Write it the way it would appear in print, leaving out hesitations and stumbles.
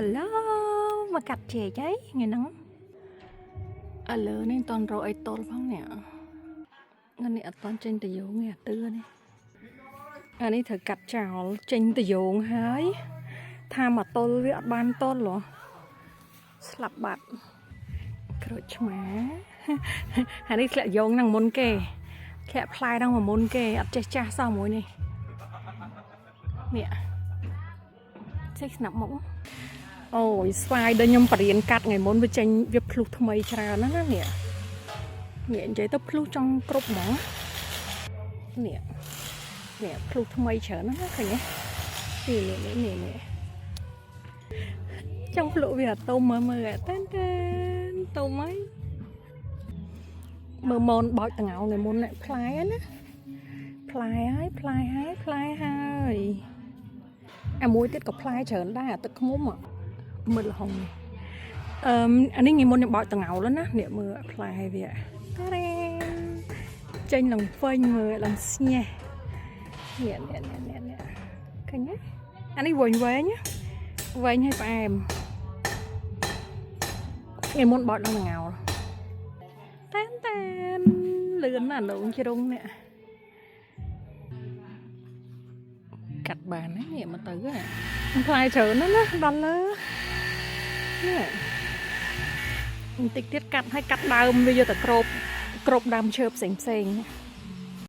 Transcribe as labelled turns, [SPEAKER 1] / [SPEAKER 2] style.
[SPEAKER 1] Hello មកកាត់ចេកហីថ្ងៃហ្នឹងឥឡូវនេះមិនតន់រកអីទល់ផងនេះថ្ងៃនេះអត់តន់ចេញតយងទេអាទឿនេះអានេះត្រូវកាត់ចោលចេញតយងហើយថាមកទល់វាអត់បានទល់ហ៎ស្លាប់បាត់ក្រូចឆ្មា អានេះធ្លាក់យងហ្នឹងមុនគេធ្លាក់ផ្លែហ្នឹងមកមុនគេអត់ចេះចាស់សោះមួយនេះនេះចេះស្នាប់មុខអូយស្វាយដល់ខ្ញុំបរៀនកាត់ថ្ងៃមុនវាចេញវាភ្លុះថ្មីច្រើនណាស់ណានេះនេះនិយាយទៅភ្លុះចង់គ្រប់ហ្មងនេះនេះភ្លុះថ្មីច្រើនណាស់ណាឃើញទេនេះនេះនេះនេះចង់ភ្លុះវាអត់ទុំមើលមើលតែនតែនទុំហើយ មើលមនបោចតងោថ្ងៃមុននេះផ្លែណាផ្លែហើយផ្លែហើយផ្លែហើយអាមួយទៀតក៏ផ្លែច្រើនដែរអាទឹកឃ្មុំមើលលហុងនេះអឺមអានេះថ្ងៃមុនខ្ញុំបោចតងោแล้วណានេះមើលផ្លែវាតារ៉េនចេញឡើងពេញមើលឡើងស្ញេះនេះនេះនេះនេះនេះឃើញទេអានេះវែងវែងណាវែងហើយផ្អែមថ្ងៃមុនបោចឡើងតងោ តានតានលឿនណាស់ដងជ្រុងនេះកាត់បានណានេះមកទៅហ่ะផ្លែច្រើនណាស់ណាដល់លើនេះបន្តិចទៀតកាត់ឲ្យកាត់ដើមវាយកទៅក្របក្របដើមឈើផ្សេងផ្សេង